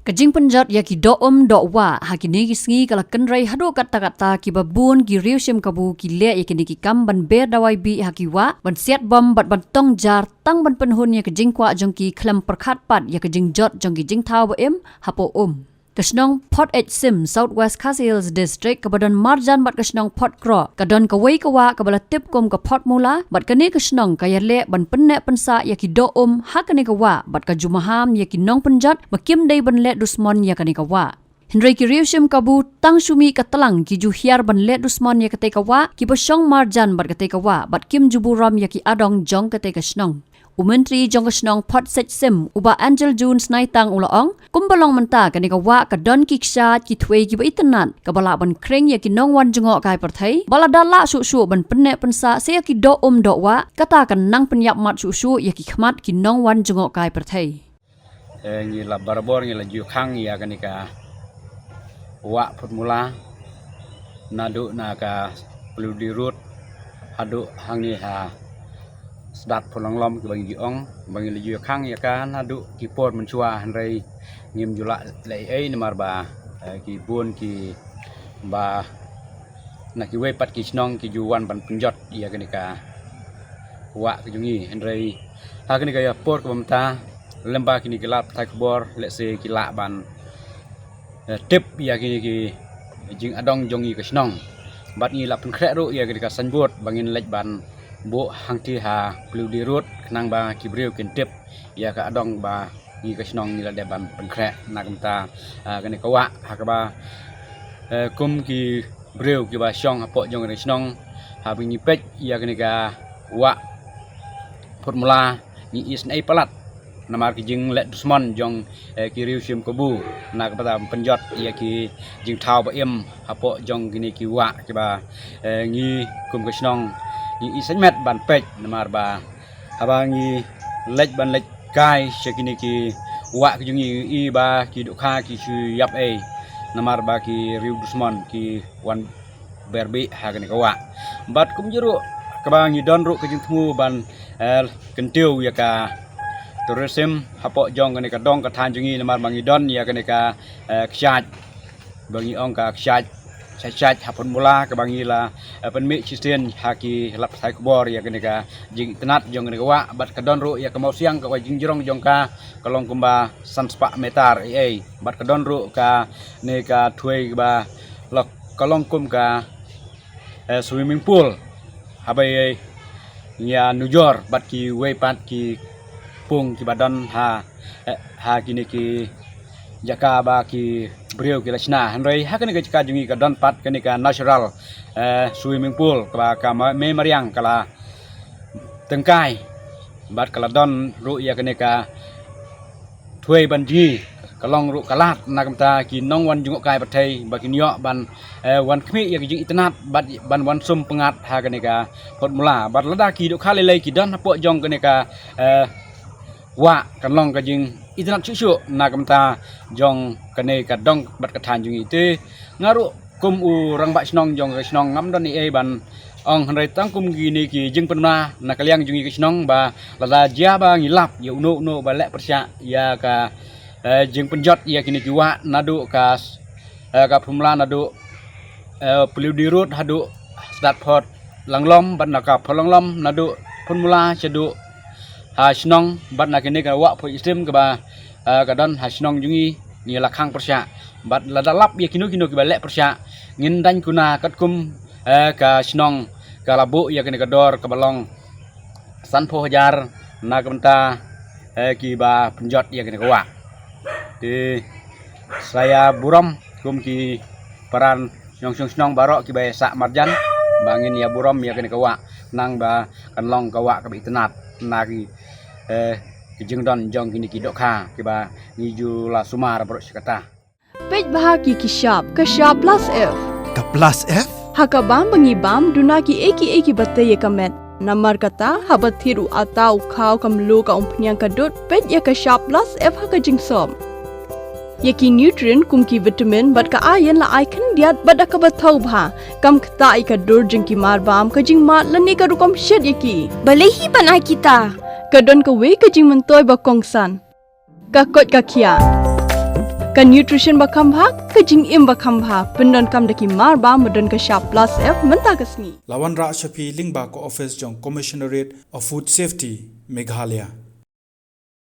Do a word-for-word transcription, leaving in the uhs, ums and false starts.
Ka jingpynjot ïa ki doh um doh wah ha kine ki sngi ka la kynrei haduh katta katta, kiba bun ki riew shim kabu ki leh ïa kine ki kam ban ber dawai bih ha ki wah, ban siat bom bad ban tong jar, tang ban pynhun ïa ka jingkwah jong ki khlem pyrkhat pat ïa ka jingjot jong ki jingthaw ba im hapoh um. Ka shnong Photshetshim, South West Khasi Hills District, kaba don marjan bad ka shnong Photkroh, ka don kawei ka wah kaba la tip kum ka Photmula, bad kane ka shnong ka ïaleh ban pynneh pynsah ïa ki doh um ha kane ka wah, bad ka ju maham ïa ki nongpynjot ba kim dei ban leh dusmon ïa kane ka wah. Hynrei ki riew shim kabu tang shu mih ka tlang ki ju hiar ban leh dusmon ïa katei ka wah, kiba shong marjan bad katei ka wah, bad kim ju burom ïa ki adong jong katei ka shnong. U Myntri jong ka shnong Photshetshim, u Bah Angel Jones Naitang, u la ong, kumba long mynta kane ka wah ka don ki kshaid, ki thwei kiba itynnad, kaba lah ban khring ïa ki nongwan jngohkai pyrthei, ba lada lah shuh shuh ban pynneh pynsah sa ïa ki doh um doh wah, kata kan nang pynïap mat shuh shuh ïa ki khmat ki nongwan jngohkai pyrthei. Eh, ngi la barabor ngi la ju khang ïa kane ka wah Photmula, naduh na ka Paliudi Road haduh hangne ha Sdat Pholanglom, kiba ngi ju ong ba ngi la ju khang ïa ka naduh ki por mynshuwa, hynrei ngim ju lah leh ei ei namar ba, eh, ki bun kiba na kiwei pat ki shnong ki ju wan ban pynjot ïa kane ka wah ka jong ngi, hynrei ha kane ka ïa por kaba mynta lem ba kine ki lad pathai khubor lehse ki lah ban, eh, tip ïa kine ki jingadong jong ngi ka shnong. Bad ngi la pynkhreh ruh ïa kine ka signboard ba ngin leit ban buh hangtei ha Paliudi Road, khnang ba ki briew kin tip ïa ka adong ba ngi ka shnong ngi la dep ban pynkhreh na ka bynta, eh, kane ka wah, ha kaba, eh, kum ki briew kiba shong hapoh jong kane ka shnong, haba ngi peit ïa kane ka wah Photmula, ngi isynei palat namar ki jingleh dusmon jong, eh, ki riew shim kabu na ka bynta pynjot ïa ki jingthaw ba im hapoh jong kine ki wah kiba, eh, ngi kum ka shnong ngi isynei met ban peit namar ba haba ngi leit ban leit kai sha kine ki wah ki jong ngi, i ba ki dohkha ki shu ïap ei namar ba ki riew dusmon ki wan ber bih ha kane ka wah. Bad kumjuh ruh kaba ngi don ruh ka jingthmu ban, eh, kyntiew ïa ka tourism hapoh jong kane ka dong ka thaiñ jong ngi namar ba ngi don ïa kane ka, eh, kshaid ba ngi ong ka kshaid, kshaid, kshaid ha Photmula kaba ngi la, eh, pynmih shisien ha ki lad pathai khubor ïa kane ka jingitynnad jong kane ka wah, bad ka don ruh ïa ka mawsiang kaba jingjrong jong ka, ka long kumba san spah meter ei ei, bad ka don ruh kane ka thwei kaba la ka long kum ka, eh, swimming pool. Haba ïa ngi ïa nujor bad kiwei pat ki pung kiba don ha, eh, ha kine ki jaka ba ki briew ki la shna, hynrei ha kane ka jaka jong ngi ka don pat kane ka natural, eh, swimming pool kaba ka ma-, mei mariang ka la tyngkai, bad ka la don ruh ïa kane ka thwei ban jngi, ka long ruh ka lad na ka bynta ki nongwan jngohkai pyrthei ba kin ïoh ban, eh, wan khmih ïa ki jingitynnad bad ban wan sum pyngngad ha kane ka Photmula. Bad lada ki dohkha lei lei ki don hapoh jong kane ka, eh, wah, kan long ka jingitynnad shuh shuh na ka bynta jong kane ka dong bad ka thaiñ jong ngi. Te nga ruh kum u rangbah shnong jong ka shnong ngam don ei ei ban ong, hynrei tang kum kine ki jingpynbna na ka liang jong ngi ka shnong ba lada jia ba ngi lap ïa uno uno ba leh pyrshah ïa ka, eh, jingpynjot ïa kine ki wah naduh ka, eh, ka Photmula naduh, eh, Paliudi Road haduh Sdat Pholanglom, bad na ka Pholanglom naduh Photmula shaduh ha shnong, bad na kine ka wah Photshetshim kaba, eh, ka don ha shnong jong ngi, ngi la khang pyrshah. Bad lada lap ïa kino kino kiba leh pyrshah, ngin dang kuna katkum, eh, ka shnong ka la buh ïa kane ka dor kaba long sanphew hajar na ka bynta, eh, kiba pynjot ïa kane ka wah. Te sa ïa burom kum ki para nongshong shnong baroh kiba ïa sah marjan ba ngin ïa burom ïa kane ka wah, nang ba kan long ka wah kaba itynnad na ki, eh, ki jingdon jong kine ki dohkha kiba ngi ju la sumar baroh shi katta. Peit bha ki ki shap, ka shap plus F. Ka plus F? Ha ka bam ba ngi bam, duna ki ei ki ei kiba tei ïa ka met. Namar kata, haba thied u ata, u khaw, ka mluh, ka umphniang, ka dud, peit ïa ka shap plus F ha ka jingsop. Ïa ki nutrient kum ki vitamin bad ka iron la ai khyndiat bad da kaba thaw bha. Kam ktah ïa ka dur jong ki mar bam, ka jingmad lane ka rukom shet ïa ki. Balei hi ban ai kita? Ka don kawei ka jingmyntoi ba kongsan. Ka koit ka khiah. Ka nutrition ba kham bha, ka jingim ba kham bha, pyndonkam da ki mar ba, ba don ka shap plus F mynta ka sngi. La wanrah sha phi lyngba ka office jong Commissionerate of Food Safety, Meghalaya.